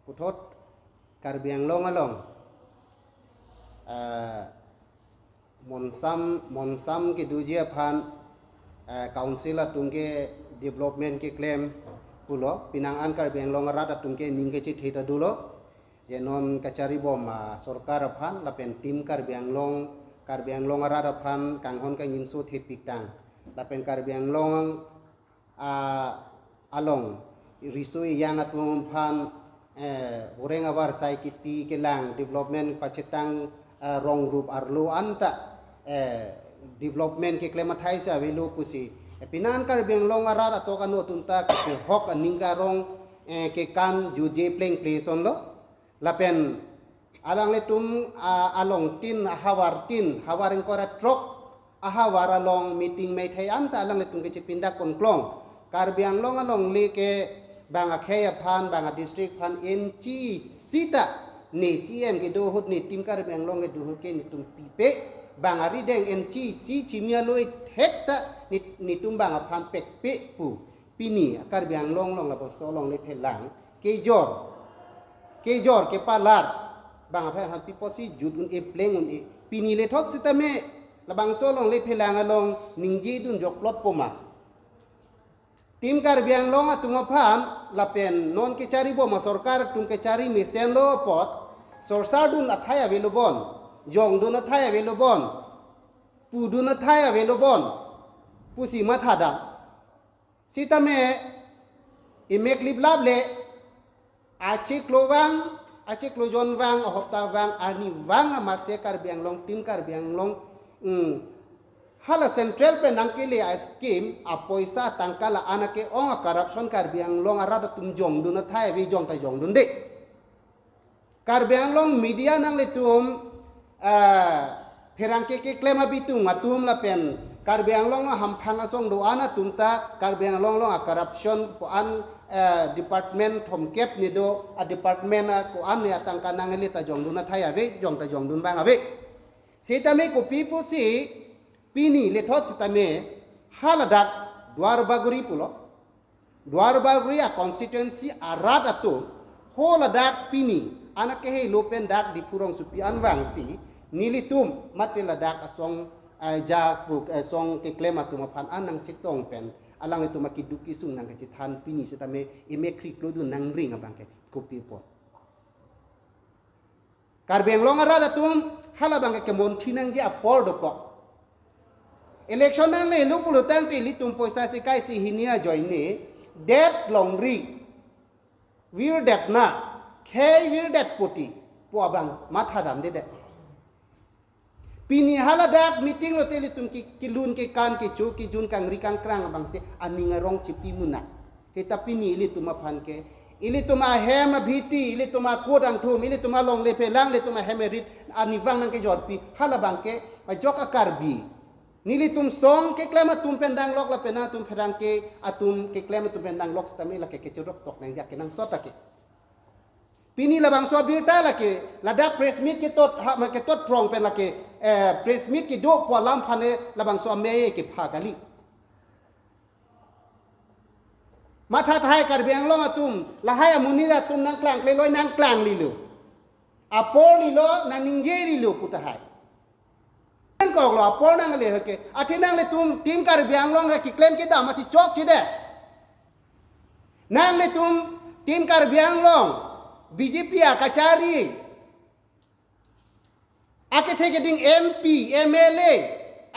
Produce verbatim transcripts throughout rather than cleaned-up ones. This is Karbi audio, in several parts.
Puthot Karbi Anglong along, eh, monsam monsam kedoji aphan, eh, council atum ke development keklem pulo, penang an Karbi Anglong arat atum ke ning kechethe ta dolo. Je non kachari bom, ah, sorkar aphan lapen Team Karbi Anglong, Karbi Anglong arat aphan kanghon kangjinso thepiktang, lapen Karbi Anglong, ah, along riso ejang atum aphan, eh, oreng avar sai kipi kelang, development pachetang, eh, rong rup arlo anta, eh, development keklem athai si avelo pusi. Eh, penang Karbi Anglong arat atok ano atum ta kachehok aning karong, eh, kekan juje plengple asonlo. Lapen alanglitum, ah, along tin, ahavar tin, havar ingkoi ra throk, ahavar along meeting methai anta alanglitum kechepindak konklong. Karbi Anglong alongle ke bang akhei aphan, bang adistrict aphan inchi sita ne C M kedo ahut, ne Team Karbi Anglong kedo ahut ke netum pipe, bang arideng inchi si chimia loi thek ta ne, netum bang aphan pekpe pu. Pini Karbi Anglong along labangso alongle phelang kejor, kejor kepalar, bang aphan aphan pi apotsi jut un-e pleng un-e. Pini lethot sitame labangso alongle phelang along ningjedun jokplot poma. Team Karbi Anglong atum aphan lapen non kechari bom asorkar atum kechari mesenlo apot, sorsardun athai avelo bon, jongdun athai avelo bon, pudun athai avelo bon pusi mathadam. Sitame emek liplap le, achiklo vang, achiklo jon vang, ahopta vang, arni vang amatsi Karbi Anglong, Team Karbi Anglong, mm, hala central pen nangkele a-scheme, apoisa atangka la-an ake-ong a-corruption Karbi Anglong arat atum jongdun athai ave, jong ta jongdunde. Karbi Anglong media nanglitum, ah, pherangke keklem abitung atum lapen Karbi Anglong hamphang asong do-an atum ta Karbi Anglong along a-corruption ko-an, eh, department thomkep ne do, a-department a ko-an ne atangka nangkele ta jongdun athai ave, jong ta jongdun bang ave. Sitame kopi pusi pini lethot sitame haladak Duar Bagori pulo. Duar Bagori a-constituency arat atum, ho ladak pini, anak kehelo pen dak Diphu rongsopi an vangsi, nelitum mate ladak asong, eh, ja pu, eh, song keklem atum aphan an nangchetong pen, alanglitum akeduk kesung nangkachethan pini sitame emek kriklo dun nangring abang ke kopi apot. Karbi Anglong arat atum halabang ke kemonthi nangji apor dopok. Election nanglelo pulo tangte ilitum poisa si kai si hini ajoine, det longri, virdetna, khei virdet poti pu abang mathadamdedet. Pini haladak meeting lote ilitum ki, kilun kekan kecho kejun kangri kangkrang abangsi aning arong chipi munak. Seta pini ilitum aphan ke, ilitum ahem abhiti, ilitum akut angthum, ilitum alongle phelang, ilitum ahem erit arnivang nangkejorpi, halabang ke ajok a-Karbi. Nelitum song keklem atum pen danglok lapen atum pherangke atum keklem atum pen danglok sitame lake kecherok tok nangji akenangsot ake. Pini labangso abirta lake, ladak press meet ketot, ha, ma ketot prong pen lake, eh, press meet kedo pu alam aphane labangso amei kepha kali. Matha tahai Karbi Anglong atum, lahai amonit atum nangklangkle loi nangklanglelo. Apor lelo, nangningje lelo pu tahai. Nangkoklo apor nangle hoke. Athe nanglitum Team Karbi Anglong ke keklem kedam asi chokchedet. Nanglitum Team Karbi Anglong, B J P akachari, akethe keding M P, M L A,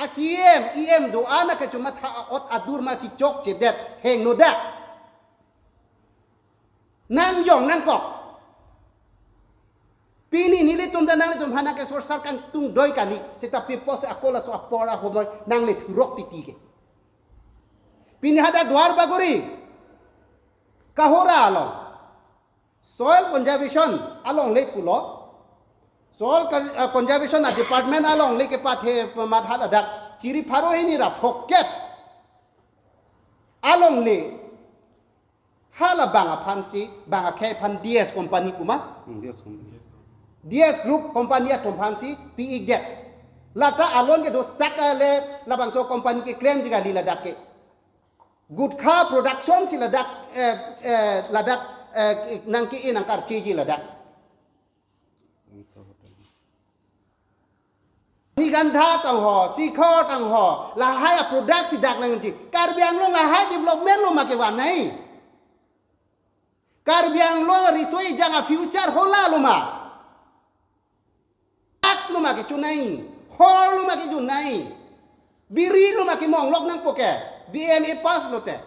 a-C M, E M do-an akechomatha a-ot adur masi chokchedet, hengnodak. Nangjong nangkok. Pini nelitum ta nanglitum aphan ke sorsar kangtung doi kali. Seta pi apotsi ako laso apor ahomoi nangle thurok titi ke. Pini hadak Duar Bagori, Kohora along soil conservation alongle pulo. Soil con-, eh, conservation a-department alongle kepathe pemat haladak chiri pharo hini ra phokep alongle halabang aphansi, bang akhei aphan D S company puma. Hmm, D S company. D S Group company atum aphansi pi-ikdet. Lata alon kedo sak ale labangso company keklemji kali ladak ke. Gutkha production si ladak, eh, eh, ladak eh, nang ke-e nang karchiji ladak. Nigandha tang ho, Sikhor tang ho, lahai a-product si dak nangji. Karbi Anglong lahai development lo ma kevan nai. Karbi Anglong riso-ejang a-future hala lo ma. Tax lo ma kechun nai, hor lo ma kejun nai, biri lo ma kemong lok nangpo ke, B M A pass lote.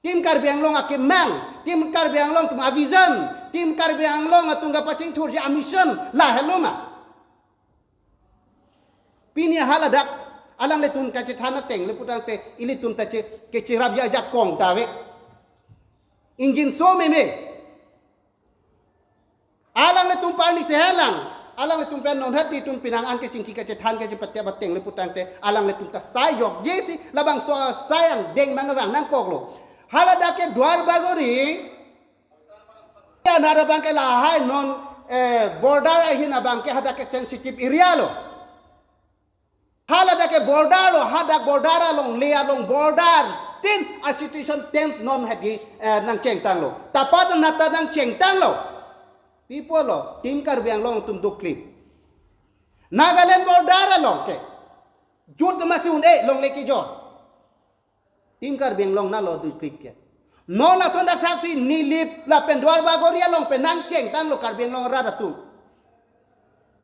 Team Karbi Anglong akemang, Team Karbi Anglong atum a-vision, Team Karbi Anglong atum kapachingthurji a-mission, lahelo ma. Pini haladak, alanglitum kachethan ateng le putangte, ilitum ta che, kecherapji ajakong ta ave. Ingjinso meme. Alanglitum parni sehelang, alanglitum pen non het itum pinang an kechingki kachethan kachepatep ateng le putangte, alanglitum ta sai jokje si, labangso asai angdeng mangvang nangkoklo. Haladak ke Duar Bagori, ya nara abang ke lahai non, eh, border ahin abang ke hadak ke sensitive area lo. Haladak ke border lo, hadak border along, le along border tin a-situation tense non hadi, eh, nangchengtanglo. Tapat nata nangchengtanglo. People lo, Team Karbi Anglong atum doklip. Nagaland border along ke jut masi un-e longle kejor. Team Karbi Anglong nalo doklip ke. Non lason dak thaksi Nilip lapen Duar Bagori along pen nangchengtanglo Karbi Anglong arat atum.